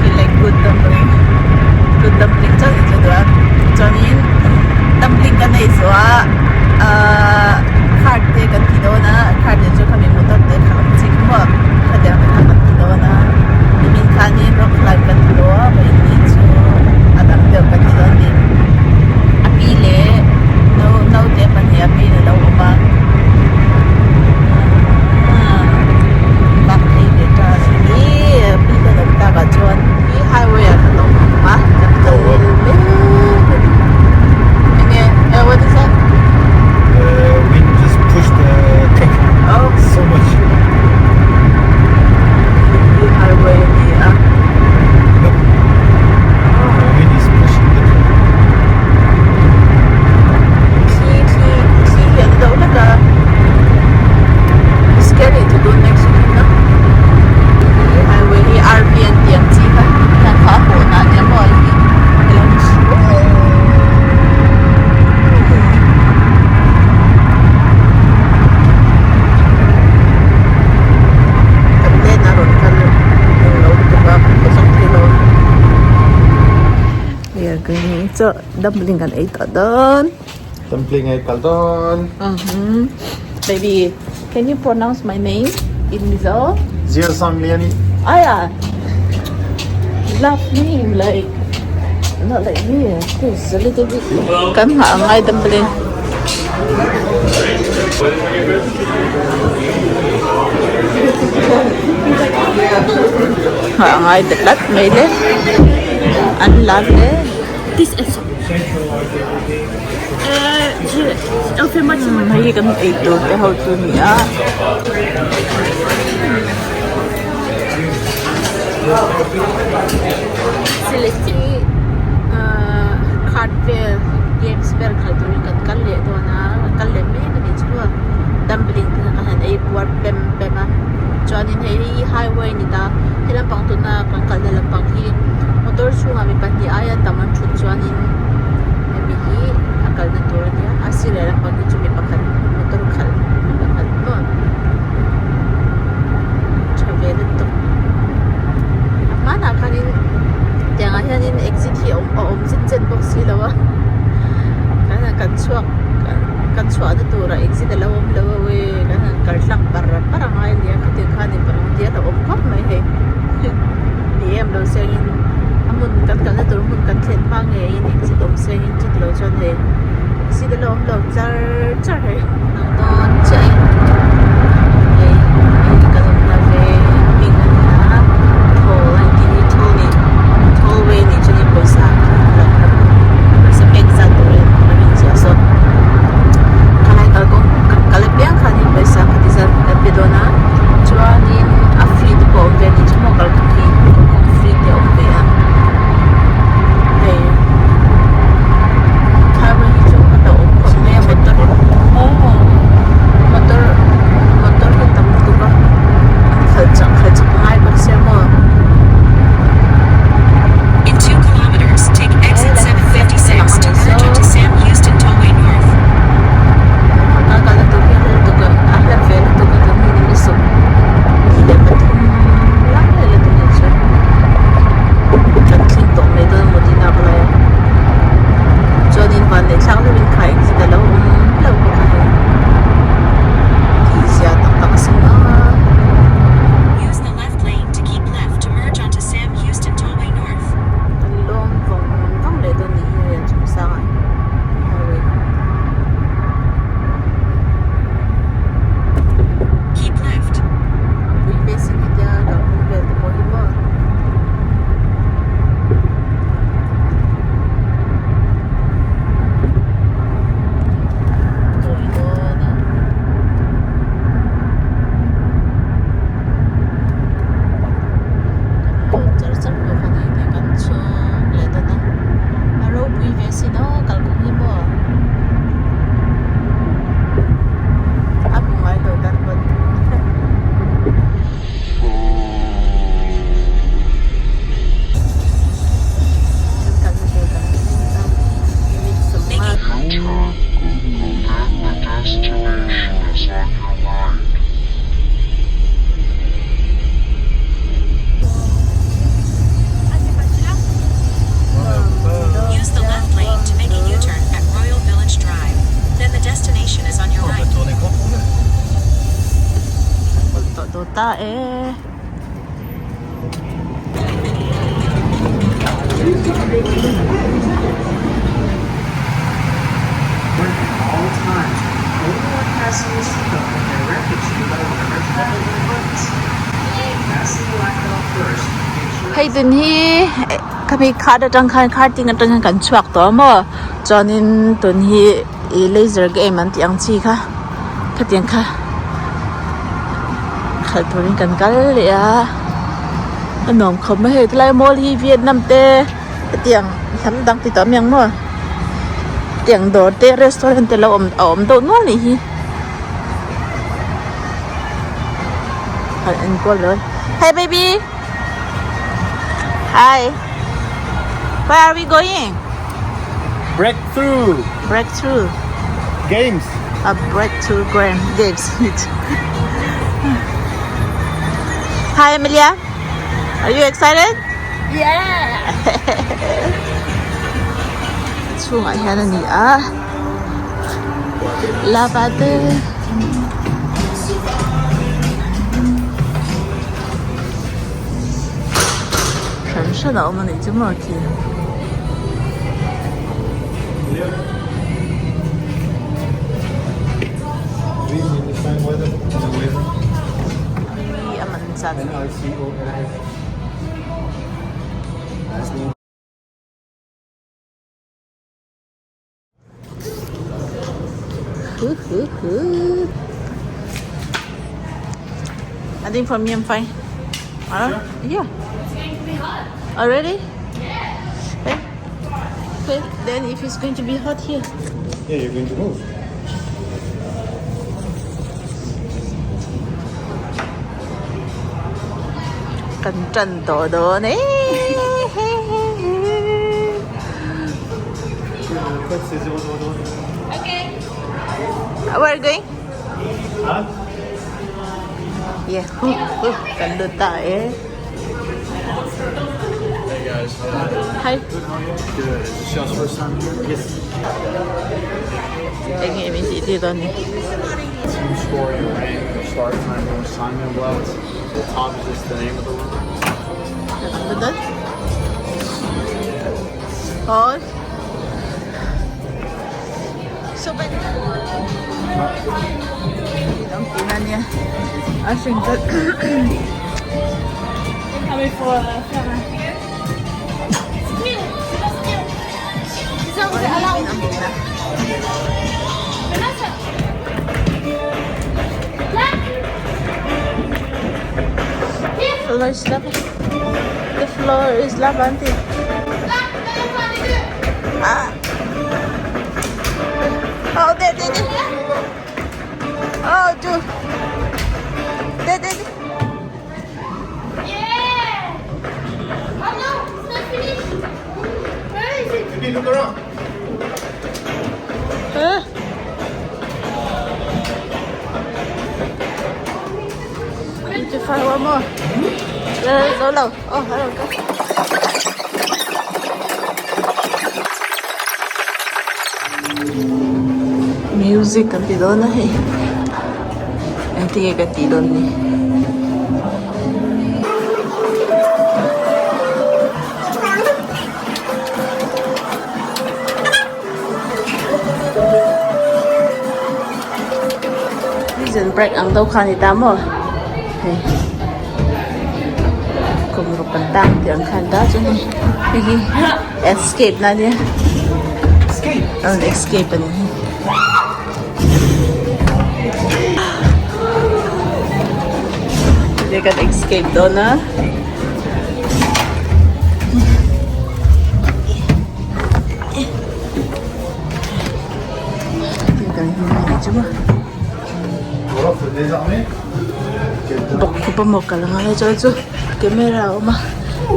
He like good dumpling. Good dumpling chauh hi chu duh a. Chuanin dumpling kan ei zawh a ahh card te kan ti dawn a card te chu khami motor te kha ang chi kha maw khatiang te kha kan ti dawn a nimin khanin rock climb kan ti lo a vawiin chu a dang deuh kan ti dawn a ni. A pi leh naute pahnih a piin a lo awm a vak thei ve ta a ni hi a pi te awm takah chuan hi highway ah kan awm a kan kal mek a ni enge what is that? The wind just pushed the truck so much. Hi highway a ni a. The wind is pushing the truck. Thli thli thli hi an do hlek a scary to do next week na hi highway hi RV an tih ang chi kha hian kha a hawh na ania maw hei hi Kan len a rawn kal englo lutuk a kan khaw zawk thei lo a. We are going to dumpling kan ei tawh dawn. Dumpling ei kal dawn. Baby, can you pronounce my name in Mizo? Zir Sangliani. Aya. Love name like not like me. This is a little bit. Kan hngah angai dumpling. Hngah angai ta tlat mai le. An lar hle. This is Hei kan ei tur te ho chu a ni a. Card vel games vel khalh turin kan kal leh dawn a kan kal leh mek a nih chu dumpling te kan han ei puar pem pem a chuanin hei hi highway a ni ta he lampang tuna kan kalna lampang hi motor chhungah mi pahnih aia tam an thut chuanin hemi hi a kalna tur a nia a sir leh lampang hi chu mi pakhat motor khalh mi pakhat maw tha ve lutuk a hmanah khanin tiangah hianin exit hi a awm zet zet bawk si lo a kan chhuak kan chhuahna turah exit a lo awm lo a ui kan han kal tlang par par a ngai ania khatiang khan in parang dial a awm khawp mai hei ni em lo sengin a hmun kan kalna tur hmun kan thlen hma ngeiin exit awm sengin chuti lo chuan hei exit a lo awm lo char char hei ang dawn chiah in hei hei kan awmna veng hming a ni a thawl a intih hi thawl ni thawl way nih chuan in pawisa pawisa pek zat turin a rin chiah saw khalai kalkawng kan kal apiang khanin pawisa khati zat kan pe dawn a chuanin a free te pawh a awm ve a ni chu maw kalkawng hi kalkawng free te a awm ve a hei highway hi chu a hlauhawm khawp mai a motor aw. ta e. Hei tun hi khami cart atang khan cart-ing atang khan kan chhuak tawh a maw chuanin tun hi ih laser game an tih ang chi kha khatiang kha khalh turin kan kal leh a a nuam khawp mai hei tilai mall hi Vietnam te hetiang hnam dang ti tawh a mi ang maw hetiang dawr te restaurant te lo awm a awm deuh nual a nih hi han enkual lo hey baby hi where are we going Breakthrough breakthrough games. A breakthrough grand games. Hi Amelia. Are you excited? Yeah. Chhungah hian a ni a. Lava te. Hran hran a awm a nih chu maw khi. A man zat. I think for me I'm fine. Sure? Yeah. It's going to be hot. Already? Yeah. Okay. Okay, then if it's going to be hot here. Yeah, you're going to move. Kan tan tawh dawn e. Okay. Where are you going? Huh? Yeah. Kan lut ta e. Hey guys. Hi. Good. Is this y'all's first time here? Yes. Eng nge min tih tir dawn ni? Team score, your rank, your start time, your assignment left. The top is just the name of the room. Kan lut dawn? Hold. So bad. Ang tina niya. A hring ka. Kan vi få fjärna? Ang tina. Floor is lava. The floor is lava, auntie. Ah. Oh, there, there, there. Oh, do. There, there, there. Yeah! Oh no, it's not finished. Where is it? Baby, look around. Huh? Need to find one more. Go low. Oh, hello, go. Music kan ti dawn a hei. Engtin nge kan tih dawn ni? Prison break ang deuh kha a ni ta maw hei kum ruk kan tang tih ang khan ta chuan hei hi escape na ania an escape a ni hi. Kan escape dawn a. Bawk khup a maw kal ang a chuan chu camera a awm a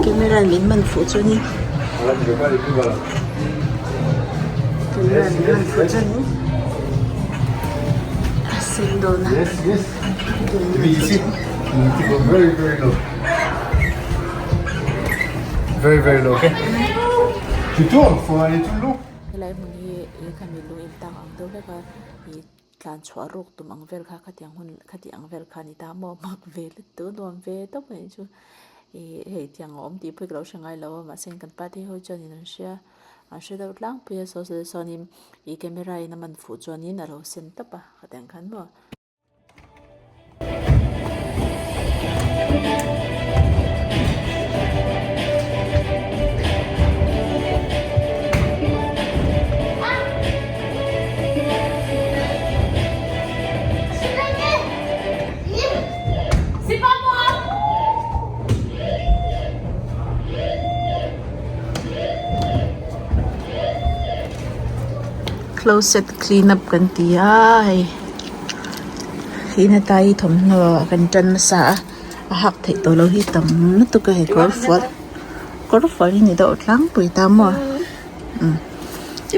camera in min man fuh chuanin camera in min man fuh chuanin a sen dawn a. Very very low, okay? Tu tournes, faut aller tout le long. Helai hmun hi ih khami lung in tang ang deuh hlek a ih. Tlan chhuah ruk tum ang vel kha khatiang hun khati ang vel kha a ni ta maw mak ve lutuk a nuam ve tawp a nih chu ih hei tiang a awm tih pawh hi ka lo hre ngai lo a mahse kan pa te ho chuanin an hria an hre deuh tlangpui a saw saw sawnin ih camera in a man fuh chuanin a lo sen tawp a khatiang khan maw. Closet clean up kan ti a hei clean atai thawmhnaw kan tan nasa a a hak theih tawh loh hi tam lutuk a hei kawr fual kawr fual hi ni deuh tlangpui ta maw. Umm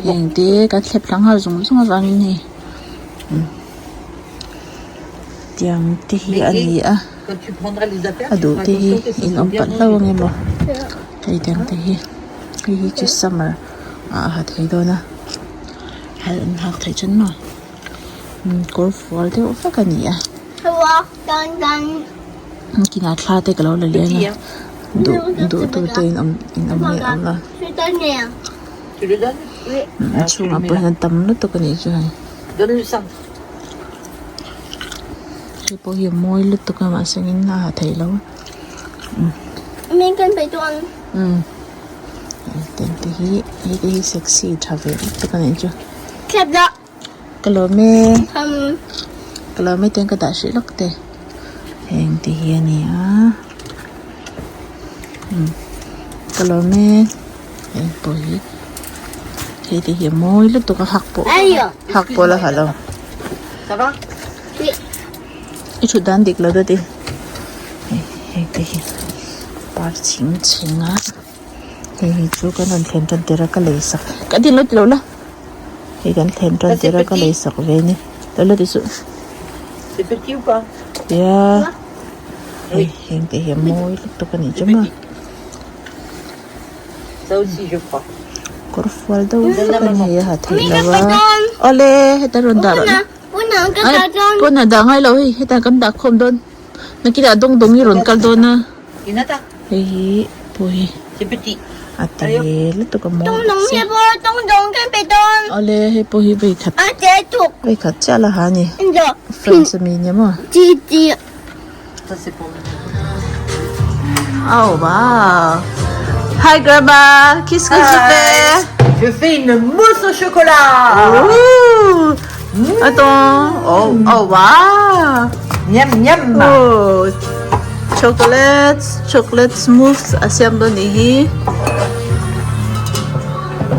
heng te kan thlep thla nghal zung zung avangin hei umm tiang te hi a ni a a duh te hi in awm palh hlauh ang emaw hei tiang te hi hei hi chu summer ah a ha thei dawn a hal an hak theih chuan maw umm kawr fual deuh vek a ni a kinah thla te ka lo la leng a duh duh tu te in awm in awm leh ang a a chhungah pawh hian tam lutuk a nih chu hei hei pawh hi a mawi lutuk a mahse engin a ha theih loh umm te hi hei te hi sexy tha ve lutuk a nih chu. Ka lawm e ka lawm e tiang ka dah hrih lawk te heng te hi a ni a umm ka lawm e heng pawh hi hei te hi a mawi lutuk a hak pawh hak pawh la ha lo i thut dan dik lo deuh te hei heng te hi par chhing chheng a. Hei hi chu kan rawn thlen tan tir a ka lei sak ka din lo ti lo la hei kan thlen tan tir a ka lei sak ve ni lo la ti suh tia hei heng te hi a mawi lutuk a nih chu maw kawr fual deuh vek a ni hei a ha theih lo a awle heta rawn dah rawh la ai pawn ah dah ngai lo hei hetah kan dah khawm dawn nakinah dawng dawng hi rawn kal dawn a. Hei hi pawh hi a te lutuk a mawi bawk si awle hei pawh hi vei khat vei khat chiah la ha ani friends ami nia maw oh wow hi grandma qu'est-ce que tu fais Je fais une mousse au chocolat. Ooh. Attends. Oh, oh wow. Miam miam. Oh. Chocolate, chocolate mousse a siam dawn nih hi.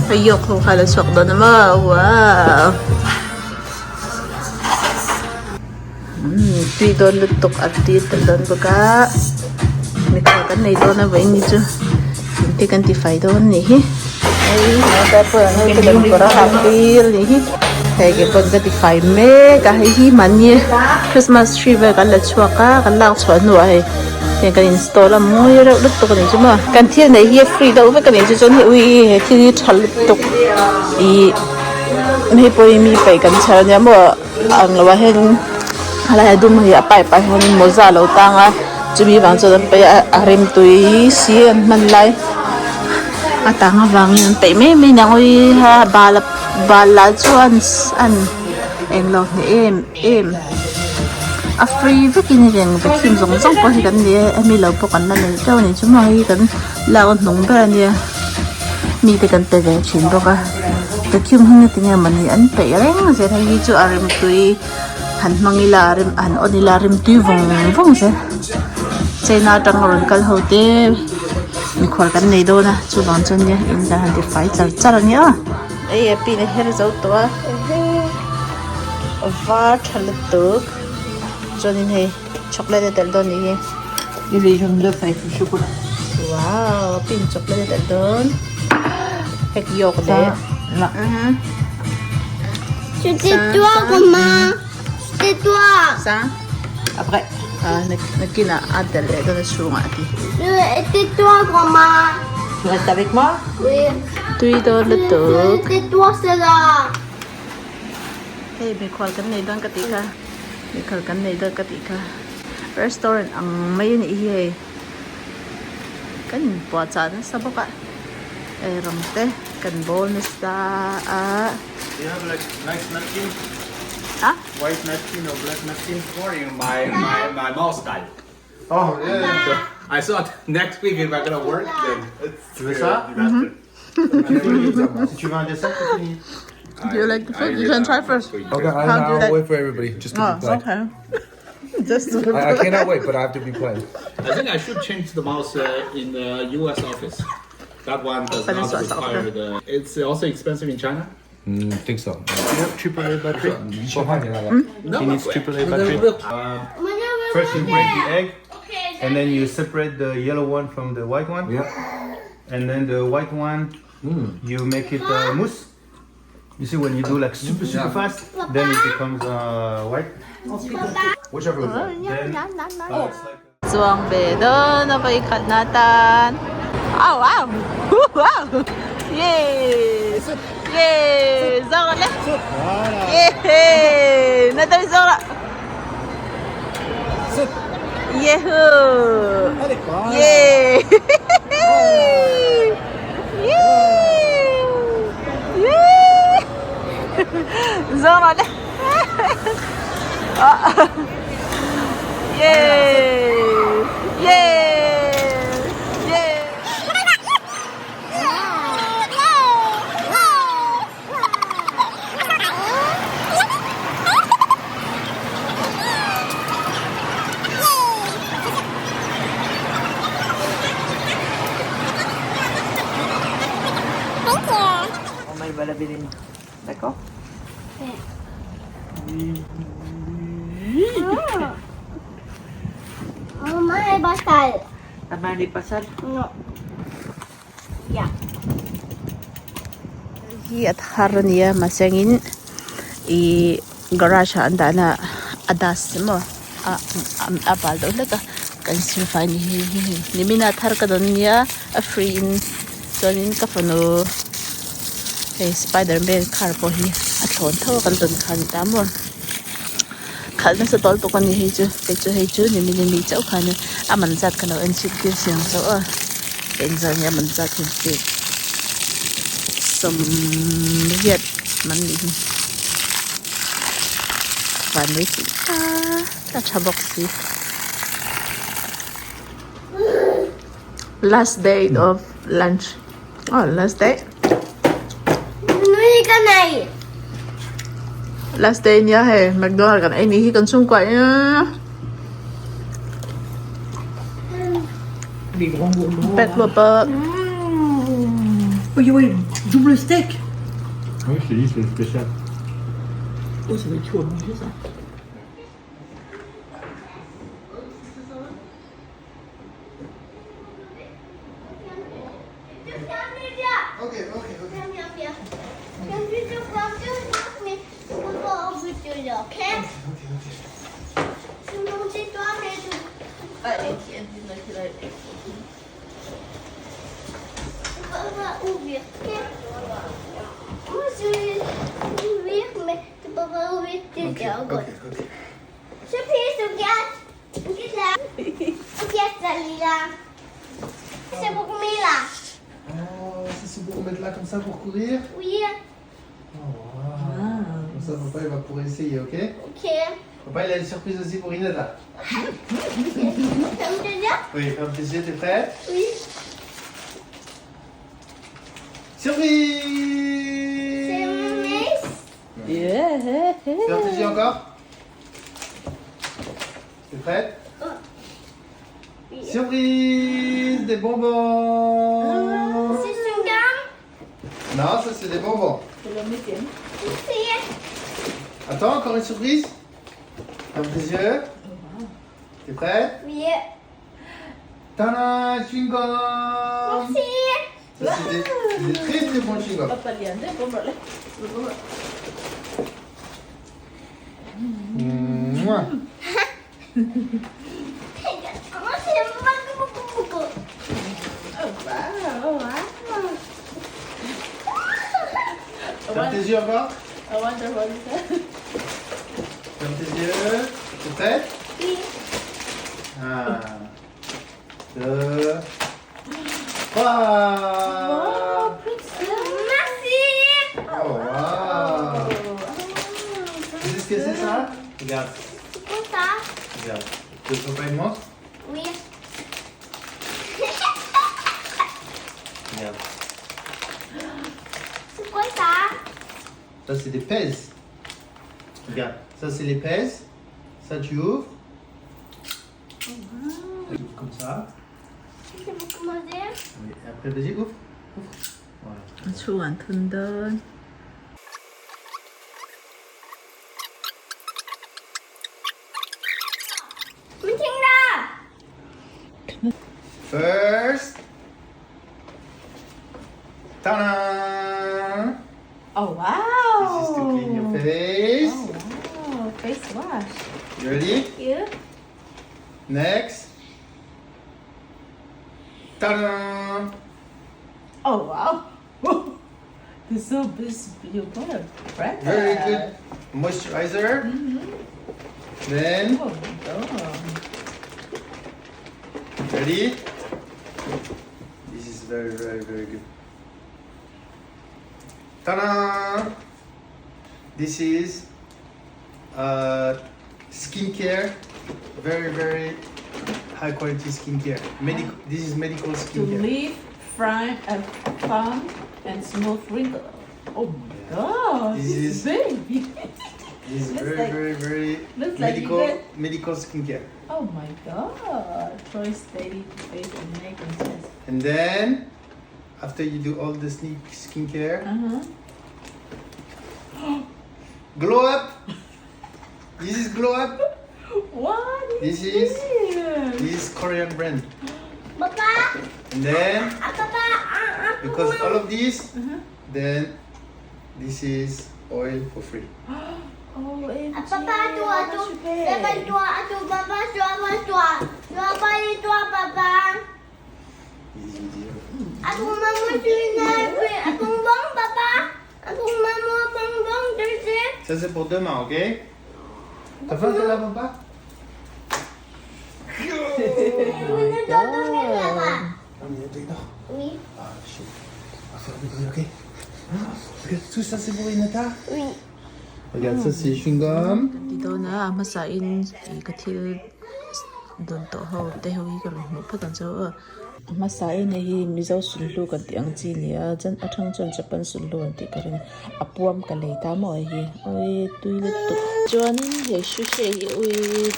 Hei yolk ho kha la chhuak dawn a maw. Wow. Umm tui dawn lutuk a tui tel dawn bawk a. Mikhual kan nei dawn a vawiin ni chu engte kan ti fai dawn a nih hi. Hei naupai pawh an hei lem kawr a hak tir a nih hi. Hei ke pawn ka ti fai mek a hei hi mahni Christmas tree vel kan la chhuak a kan lak chhuah hnuah hei heng kan install a mawi reuh lutuk a nih chu maw. Kan thil neih hi a free deuh vek a nih chu chuan hei ui he thil hi tha lutuk ih hei pawh hi mi paih kan chhar a nia maw. Ang lo ah hian helai a dum hi a pipe ah hian mawza a lo tang a chumi vang chuan an paih a a rem tui si an hman lai a tang avangin an paih mai mai aniang awii ha bal bal lah chu an an englo hneh em em a free vekin hei eng vacuum zawng zawng pawh hi kan nei a hemi lo pawh kan la nei teuh a ni chu maw hei hi kan lak a hnung ber a nia mite kan pe ve thin bawk a. Vacuum hi nge tinge mawni an peih reng zel hei hi chu a rimtui han hmang ila a rem han on ila a rimtui vawng vawng zel china atang a rawn kal ho te mikhual kan nei dawn a chuvang chuan nia in kan han ti fai char char a nia hei a pin a her zo tawh a a var tha lutuk chuanin hei chocolate a telh dawn a nih hi. Wow, pin chocolate a dawn. Hek yolk leh. C'était toi, maman. C'était toi. Sa? Après. Ah, nakinah a tel leh dawn a chhungah ti. C'était toi, maman. Tu restes avec moi? Oui. Tui dawn lutuk. C'était toi, celle-là. Hei mikhual kan nei dawn ka tih kha mikhual kan nei dawn ka tih kha restaurant ang mai a nih hi hei kan inpuahchah nasa bawk a eirawng te kan bawl nasa a. Do you have like nice napkin? Ah? White napkin or black napkin? Recording my my my mouse died. Oh yeah. So I thought next week if I'm gonna work, then it's Tu veux ça? disaster. Si tu veux un dessert, c'est fini. Do you like the food? You can try first. Okay, I, How do you I'll like- wait for everybody just to Oh, be polite. okay. Just to I, I cannot wait, but I have to be polite. I think I should change the mouse in the U.S. office. That one does But not it's also- require the. It's also expensive in China. Think so. You have triple A battery? No, He needs triple A battery. First you break the egg and then you separate the yellow one from the white one. Yeah. And then the white one, you make it mousse. You see when you do like super super fast, then it becomes white. Whichever is Then it's like Chuang ve dawn a vai khat na tan au au wow yeah yeah zawk le yeah na tan zawk la yahoo yeah yeah yeah zawk le Yeah! Yeah! Yeah! Maman, il va laver les mains. D'accord Maman est pas sale. Ta main, elle n'est pas sale Non. Yeah. Hi a thar ania mahsengin ih garage ah an dahna a dust emaw a a bal deuh hlek a kan silfai ni hi hi nimina thar ka dawn ania a free in chuanin ka fanu hei spiderman car pawh hi a thlawn tho a kan tawn kha a ni ta maw khalh nasa tawl bawk a ni hei chu kei chu hei chu nimin ami chauh khan a man zat ka lo en chhit tir siang chauh a engzah nge a man zat hi pek sawmriat man nih hi van mai chi a tha bawk si last day of lunch oh last day Nui ka nei. Last day nia hei McDonald kan ei ni hi kan chhungkua in Les grands gourmands. pek luap a Oui, oui, double steak. Oui, je te dis, c'est spécial. Oh, ça va être chaud à manger, ça. Okay, okay, okay. Okay, okay. C'est pour Mila. Oh, ça c'est pour mettre là comme ça pour courir. Oui, Oh, wow. Comme ça, papa il va pouvoir essayer, ok ok. Papa il a une surprise aussi pour Inada. Ça me plaît bien Oui, ferme tes yeux, t'es prête Oui. Surprise C'est mon miss. Yeah. Ferme tes yeux encore. T'es prête Oui. Surprise Des bonbons C'est une gamme. Non, ça c'est des bonbons. C'est Attends, encore une surprise Ferme tes yeux. T'es prête Oui. Tadam Chewing-gum Merci. Ça c'est des, des très très bons chewing-gums. Mouah. Moi, c'est beaucoup, beaucoup, beaucoup. Ferme tes yeux encore. I wonder what is that. yeux. T'es prête? Oui. Un, deux, trois. Merci. Oh, wow. Tu sais ce que c'est ça? Regarde, C'est quoi ça? regarde. Tu veux que papa une montre? Oui. Regarde. C'est quoi ça? Ça, c'est des pèses. Regarde, ça, c'est les pèses. Ça, tu ouvres. Tu ouvres comme ça. C'est pour commencer? Oui. Et après, vas-y, ouvre. Ouvre. Voilà. Chhung an thun dawn. First. Ta-da! Oh wow! This is to clean your face. Oh wow, face wash. You ready? Yeah. Next. Ta-da! Oh wow! This so this you got a brand. Very good moisturizer. Then, Oh my god. ready? This is very, very, very good. Ta-da! This is skincare. Very, very high quality skincare. Medical. This is medical To skincare. leave fine and firm and smooth wrinkle. Oh my god! This This is is- big. This is Looks very, like- very, very looks like you medical got- medical skincare. Oh my god! Choice daily to face and neck and chest. And then, after you do all the sneak skincare, glow up. This is glow up. What? This is this is Korean brand. Papa, And then, ah, papa, ah, ah, because all of this, then this is oil for free. Oh, ah, papa, toi, toi, papa, toi, toi, papa, toi, toi, toi, papa, toi, papa. Easy, easy. Ah, pour maman, tu n'as plus. Ah, pour bon, papa. Ah, pour maman, bon, bon, tu sais. Ça c'est pour demain, ok? T'as faim, toi là, papa? Mais papa. Ah, mais dedans. Oui. Ah, shit. On va faire du bruit, ok? Regarde, tout ça c'est pour Inata? Oui. Regarde, ça c'est chewing-gum. Kan ti dawn a, a hmasa in ih ka thil dawn tawh ho te ho hi ka rawn hmuh phawt ang chu aw. A hmasa in hei hi Mizo sulhlu kan tih ang chi a ni a, chuan a thang chuan Japan sulhlu an tih ka ring a, a puam ka lei ta maw hei hi ui tui lutuk. Chuanin hei sushi hi ui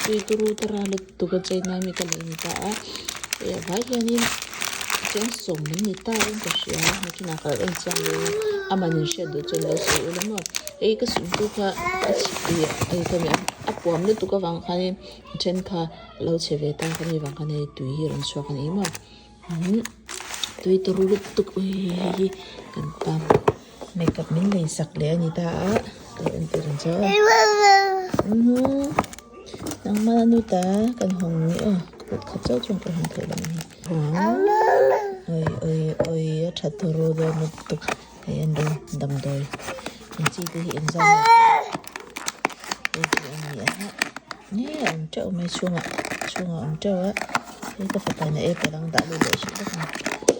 tui turu tara lutuk a china mi ka lei ni ta a, hei a vai hianin cheng sawm an ni ta in ka hria a kinah ka lo en chiang lo a a man in hriat duh chuan lo sawi ula maw hei ka sulhlu kha a ih hei ka mi a puam lutuk avang khanin a then kha a lo chhe ve ta ka mi vang khan hei tui hi a rawn chhuak a ni maw umm tui turu lutuk ui hei hi kan pa makeup min lei sak leh a ni ta a ka lo entir ang che aw umm nangmah nu ta kan hawng ni aw ka kut khat chauh chuan ka hawng theih loh ang hi oi oi oi a tha turu dawn lutuk hei an rawn damdawi ang chi te hi engzah nge hei hi a ni a nge a awm teuh mai chhungah chhungah a awm teuh a hei ka fapa in a apple ang dah lut leh hrih bawk ang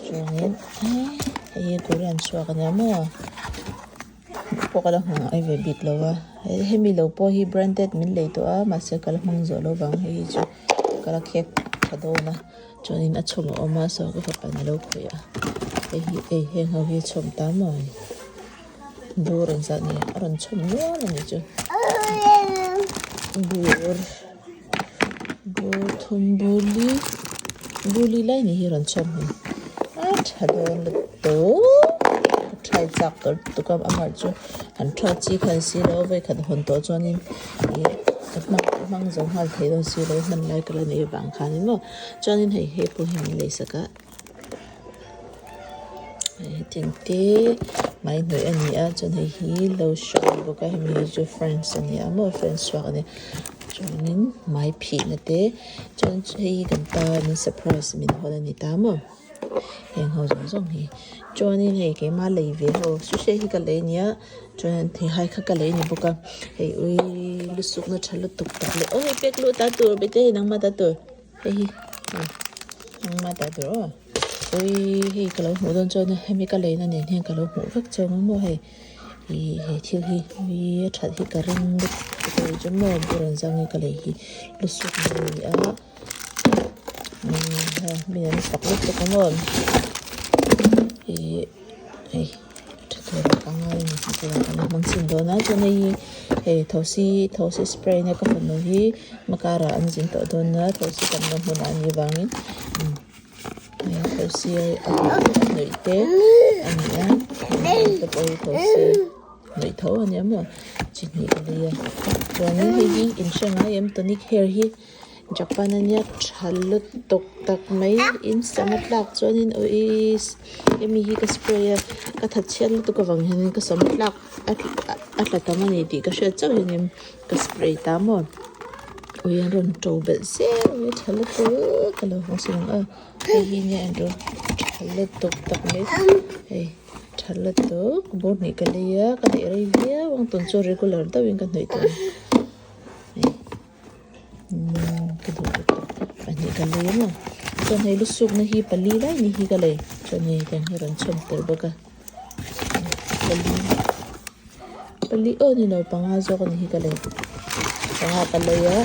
chuangin hei hi korean chhuak a nia maw pawh ka la hmu ngai ve bik lo a hemi lo pawh hi branded min lei tawh a mahse ka la hmang zawh lo vang hei hi chu ka la khek tha dawn a chuanin a chhawm a awm a saw ka fapa in a lo khawih a hei hi ei heng ho hi a chhawm ta maw ni bur engzah nge a rawn chhawm nual a nih chu bur bur thum bur li bur li lai ni hi a rawn chhawm hmun a tha dawn lutuk a tha chak tawh lutuk a amah chu an tha chi khan si lo vawikhat hawn tawh chuanin ih ka hmang hmang zo nghal thei dawn si lo hman lai ka la nei avang khanin maw chuanin hei he pawh hi min lei sak a. Hei thingte mai hnawih a ni a chuan hei hi lotion a ni bawk a hemi hi chu friends a ni a maw friends chhuak a ni chuanin hmai phihna te chuan hei hi kan pa min surprise min hawn a ni ta maw. Heng ho zawng zawng hi chuanin hei keima lei ve ho sushi hi ka lei ania chuan theihai kha ka lei a ni bawk a hei ui lusukna tha lutuk tak leh aw hei pek luh ta tur bete hei nangmah ta tur hei hi hei nangmah ta tur aw ui hei ka lo hmuh dawn chuan hemi ka leina nen hian ka lo hmuh vek chuang a maw hei ih he thil hi ui a that hi ka ring lutuk a ni chu maw buran zang hi ka lei hi lusukna a ni a. Mi an fak lutuk a maw ih hei tha tur ah ka ngai a ni chuan kan hmang chhin dawn a chuan hei hi hei thosi thosi spray na ka fanu hi hmakar ah an zin tawh dawn a thosi tam na hmunah a nih vangin hei thosi a hnawih te a ni a te pawh hi thosi. Hnaih tho a nia maw chi hnih ka lei a chuanin hei hi in hre ngai em tonic hair hi Japan ania tha lutuk tak mai in sam a tlak chuanin awii hemi hi ka spray a ka that chhiat lutuk avang hianin ka sam tlak a tla tam a ni tih ka hriat chauh hianin ka spray ta maw awii an rawn to belh zel mai tha lutuk ka lo hmu sin ang a hei hi nia an rawn tha lutuk tak mai hei. Tha lutuk bur hnih ka lei a ka neih rei viau ang tun chu regular deuhin ka hnawih tawh ang hei umm ka duh lutuk pahnih ka lei a maw chuan hei lusukna hi pali lai ni hi ka lei chuan hei tiang hi a rawn chhawm tel bawk a pali pali aw ni lo panga zawk a ni hi ka lei panga ka lei a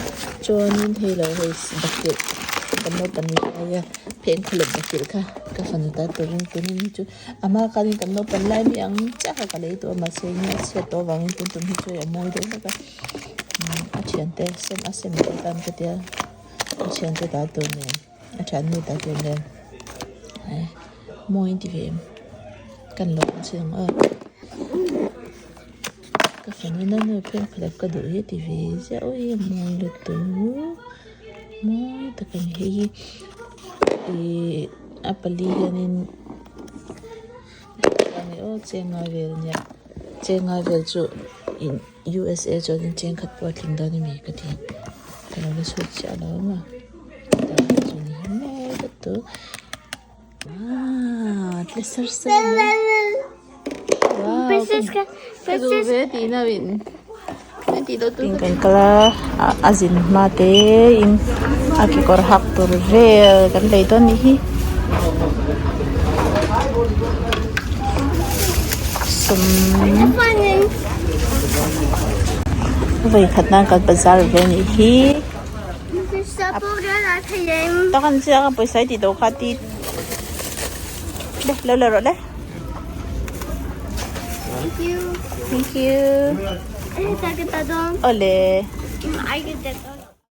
chuanin hei lo hei bakilh kan naupang lai a phengphehlep bakilh kha ka fanu ta turin tunin chu. A hma khanin kan naupan lai mi ang chiah kha ka lei tawh a mahse enge a chhiat tawh avangin tun tum hi chu a mawi deuh hlek a a thiante sem a sem tawh tan ka tia a thiante ta tur nen a thiannu ta tur nen mawi ti ve em kan lo ang chin ang aw ka fanu na nu phengphehlep ka duh hi ti ve ziah aw hi a mawi lutuk mawi tak a ni hei hi ihh a pali hianin enge aw chengai vel ania chengai vel chu in U_S_A chuanin chengkhat pawh a tling dawn ami ka ti ka lo la chhut chiah lo a maw chu ni mawi lutuk ahh tle sar sar mai wow ka duh ve tihna in Kan kal a a zin hma te in a kekawr hak tur vel kan lei dawn nih hi sawm vawi khat nan kan bazar ve nih hi tak an chiang a pawisa i tih tawh kha ti le lo la rawh le. Thank you. Thank you. Ole.